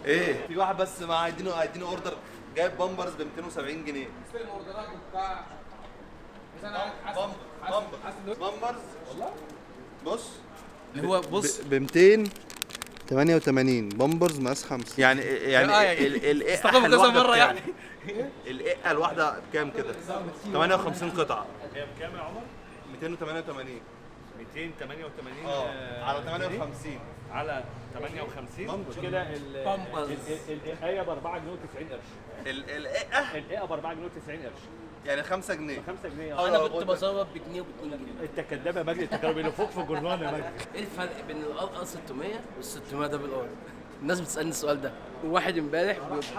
ايه في واحد بس مع هيديني order، جايب بامبرز ب 270 جنيه. استلم order ات وبتاع. بس انا بامبرز بامبرز والله. بص اللي هو بص ب 288 بامبرز مقاس 5. يعني يعني استخدمه كذا مرة يعني. الإقة الواحدة بكام كده؟ 58 قطعة. هي بكام يا عمر؟ 288. 288 على 58. على 58 كده. الإقاية ب 4 جنيه و90 قرش. الإقة؟ الإقة ب 4 جنيه و90 قرش. يعني 5 جنيه. 5 جنيه. انا كنت بصور بجنيه وب2 جنيه. انت كداب يا مجدي، انت كانوا بيلفوك في الجرنان يا مجدي. ايه الفرق بين ال RR 600 وال 600 double R؟ الناس بتسالني السؤال ده. واحد امبارح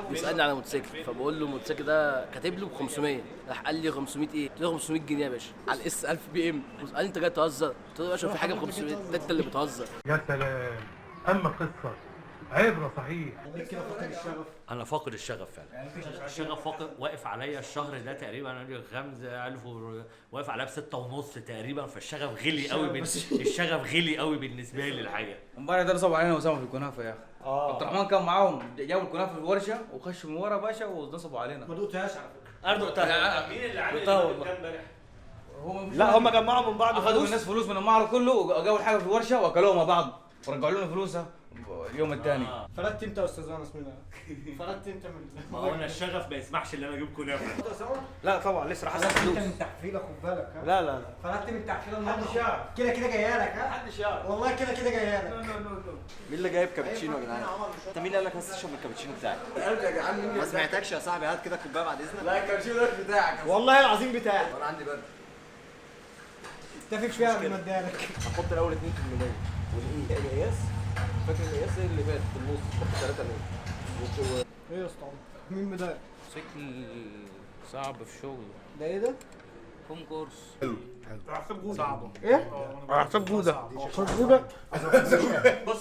بيسالني على موتوسيكل، فبقول له الموتوسيكل ده كاتب له ب 500، راح قال لي 500 ايه؟ قلت له 500 جنيه يا باشا على ال S 1000 BM. قال لي انت جاي تهزر؟ قلت له يا باشا في حاجة ب 500، ده انت اللي بتهزر. يا سلام، اما قصة عبره صحيح. انا فاقد الشغف فعلا. الشغف فاقد، واقف عليا الشهر ده تقريبا انا 5000، واقف عليا ب6.5 تقريبا. فالشغف غلي قوي. الشغف غلي قوي بالنسبة لي الحقيقة. امبارح ده نصبوا علينا وسامة في الكنافه يا اخي. عبد الرحمن كان معاهم، جابوا الكنافه في الورشة وخشوا من ورا باشا ونصبوا علينا. ما دقتهاش على فكرة. انا دقتها. مين اللي عامل ده امبارح؟ لا هم جمعوا من بعض اخذوا من الناس فلوس من المعرض كله وجابوا الحاجة في الورشة واكلوها مع بعض ورجعوا لنا فلوسها اليوم الثاني. فردت انت يا استاذ انس منها. فردت انت من ما هو انا الشغف ما يسمحش ان انا اجيب كنافه. لا طبعا لسه راح اسال. انت من تحفيله خد بالك. لا لا لا فردت من تحفيله النهارده. محدش يعرف. كده كده جاية لك. ها محدش يعرف والله، كده كده جاية لك. no no no. مين اللي جايب كابتشينو يا جدعان؟ انت مين اللي قال لك بس تشرب من الكابتشينو بتاعي؟ ما سمعتكش يا صاحبي. هات كده كوباية بعد اذنك. لا الكابتشينو ده بتاعك والله العظيم بتاعك. انا عندي برد. اتفق فيها قبل ما اديها لك. هحط الاول 2% والقياس، فاكر القياس اللي فات في النص حط 3 ليه. ايه يا اسطى مين مضايق؟ موتوسيكل صعب في شغله. ده ايه ده؟ كونكورس. حلو حلو. صعبة. ايه؟ عصام جوده. عصام جوده. بس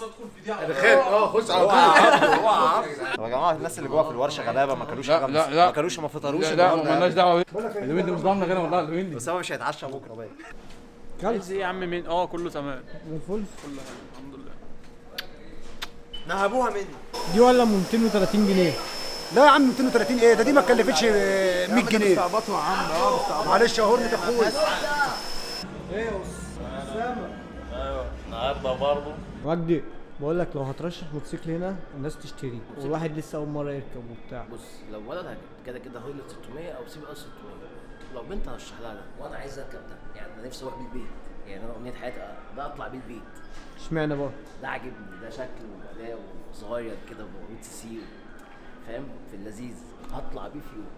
ادخل في دي على خير. خش على طول. طب يا جماعة الناس اللي جوه في الورشة غلابة، ما كلوش لا لا لا، ما كلوش، ما فطروش. لا لا مالناش دعوه بيه. الويندي مش ضامنه غير والله الويندي. بس هو مش هيتعشى بكره باين. عايز ايه يا عم مين؟ كله تمام. الفل كله الحمد لله. نهبوها مني دي ولا 230 جنيه؟ لا يا عم 230 ايه ده؟ دي ما تكلفتش 100 جنيه. بيستعبطوا يا عم. بيستعبطوا. معلش يا هرمة اخويا. ايه يا اسامة؟ ايوه النهارده برضه مجدي بقول لك لو هترشح موتوسيكل هنا الناس تشتري، والواحد لسه اول مرة يركب وبتاع. بص لو ولد كده كده هورنت 600 او CBR 600، لو بنت هرشح لها ده، وانا عايز اركب ده يعني. انا نفسي اروح بيه البيت يعني، انا امنية حياتي ده اطلع بيه البيت. اشمعنى بقى؟ ده عاجبني، ده شكله واداء وصغير كده 400 سي سي، فاهم؟ في اللذيذ هطلع بيه في يوم.